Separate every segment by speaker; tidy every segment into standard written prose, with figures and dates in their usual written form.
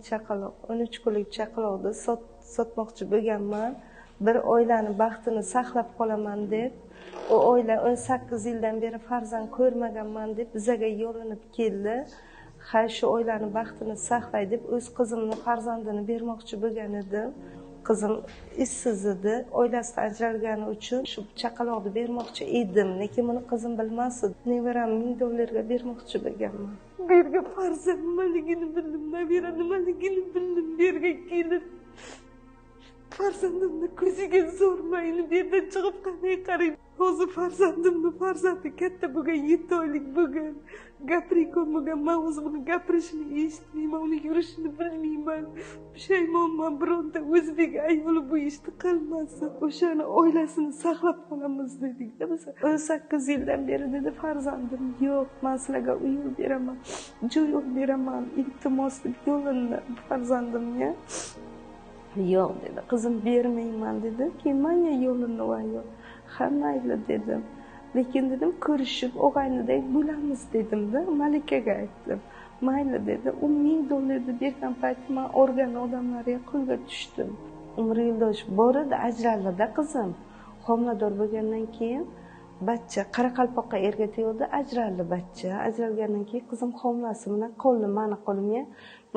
Speaker 1: Chaqaloq, 13 kunlik chaqaloqni sotmoqchi bo'lganman. Bir oilani baxtini saqlab qolaman deb, u oila 18 yildan beri farzand ko'rmaganman deb bizaga yo'linib keldi. Ha, shu oilani baxtini saqlay deb o'z qizimni farzandini bermoqchi bo'lgan edim. Qizim ishsiz edi, oilasidan ajralgani uchun shu chaqaloqni bermoqchi edim, lekin buni qizim bilmas edi. Nevaram $1000 ga bermoqchi bo'lganman. Bu yerga farzand nimaligini bildim, nabira nimaligini bildim. Bu yerga kelib farzandimni ko'ziga zo'rmayni, bu yerdan chiqib qanday qarayman? Hozir farzandimni farzandi katta bo'lgan, 7 oylik bo'lgan, gapirayotgan bo'lgan. Men o'zim uni gapirishini eshitmayman, uni yurishini bilmayman. Pushaymonman, bironta o'zbek ayoli bu ishni qilmasin. O'shani oilasini saqlab qolamiz dedik-da biz. 18 yildan beri dedi farzandim yo'q, men sizlarga uy beraman, joy beraman, iltimos deb yo'lindi farzandimga. Yo'q dedi, qizim bermayman dedi. Keyin menga yo'lini u ayol. Ha, mayli dedim. Lekin dedim, ko'rishib og'aynidek bo'lamiz dedim-da, Malikaga aytdim. Mayli dedi. U $1000 bergan paytda men organ odamlarga qo'lga tushdim. Umri yo'ldosh bor edi, ajraldi-da qizim. Homilador bo'lgandan keyin bachcha Qoraqalpoqqa erga tegdi, ajraldi bachcha. Ajralgandan keyin qizim homilasi bilan qoldi meni qo'limga.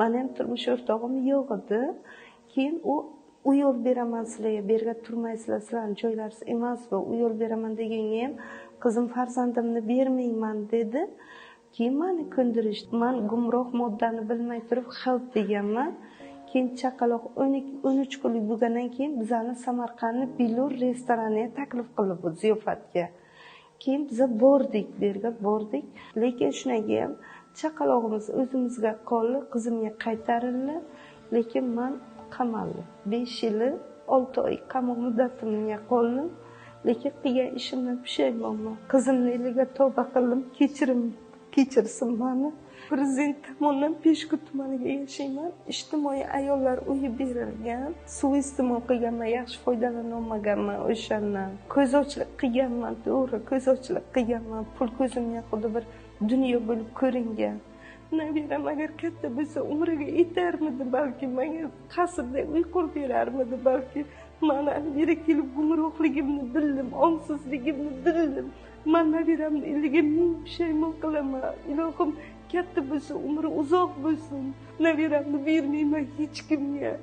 Speaker 1: Meni ham turmush o'rtog'im yo'q edi. Keyin u uy yo'l beraman sizlarga, bu yerga turmaysizlar, sizlarning joylaringiz emas bu, uy yo'l beraman deganga ham qizim farzandimni bermayman dedi. Keyin meni ko'ndirishdi. Men gumroh moddani bilmay turib xalq deganman. Keyin chaqaloq 13 kunlik bo'lgandan keyin bizani Samarqandni Bilur restoraniga taklif qildi bu ziyofatga. Keyin biza bordik, bu yerga bordik. Lekin shundan keyin chaqalog'imiz o'zimizga qoldi, qizimga qaytarildi. Lekin men qamaldim. 5 yil 6 oy qamoq muddatimga qoldim. Lekin qilgan ishimdan pushaymonman. Qizimni eliga tavba qildim, kechirsin meni. Prezident tomonidan Peshku tumaniga yashayman. Ijtimoiy ayollar uyi berilgan. Suiiste'mol qilganman, yaxshi foydalana olmaganman o'shandan. Ko'zochlik qilganman, to'g'ri, ko'zochlik qilganman. Pul ko'zimga xuddi bir dunyo bo'lib ko'ringan. Nabiram agar katta bo'lsa umriga yetarmidi balki, menga qasrda uy qurib berarmidi balki. Men beri kelib gumrohligimni bildim, ongsizligimni bildim. Men nabiramni eliga ming pushaymon qilaman. Ilohim katta bo'lsa umri uzoq bo'lsin. Nabiramni bermayman hech kimga.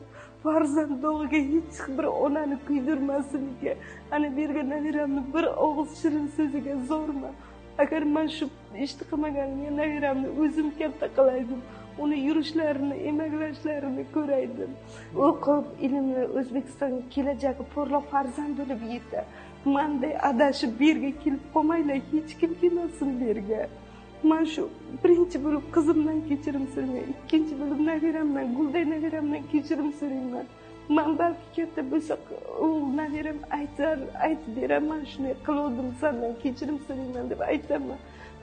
Speaker 1: Farzand dog'iga hech bir onani kuydirmasin ekan. Ana bergan nabiramni bir og'iz shirin so'ziga zo'rman. Agar men shu ishni qilmaganimga nabiramni o'zim katta qilaydim. Uni yurishlarini, emaklashlarini ko'raydim. O'qib, ilmli O'zbekistonga kelajagi porloq farzand bo'lib yetar. Manday adashib bu yerga kelib qolmanglar, hech kim kelmasin bu yerga. Men shu birinchi bo'lib qizimdan kechirim so'rayman, ikkinchi bo'lib nabiramdan, Gulday nabiramdan kechirim so'rayman. Men balki katta bo'lsa, u nabiram aytar, aytib beraman, shunday qiluvdim, sendan kechirim so'rayman deb aytaman.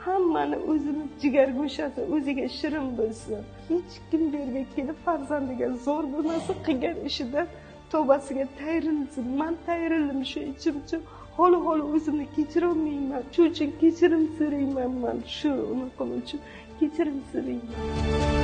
Speaker 1: Hammani o'zini jigar go'shasi o'ziga shirin bo'lsin. Hech kim bu yerga kelib farzandiga zo'r bo'lmasin, qilgan ishidan tavbasiga tayrilsin. Men tayrildim shu ichim uchun. Holi o'zimni kechira olmayman. Shu uchun kechirim so'rayman men. Shu unaqa uchun kechirim so'rayman.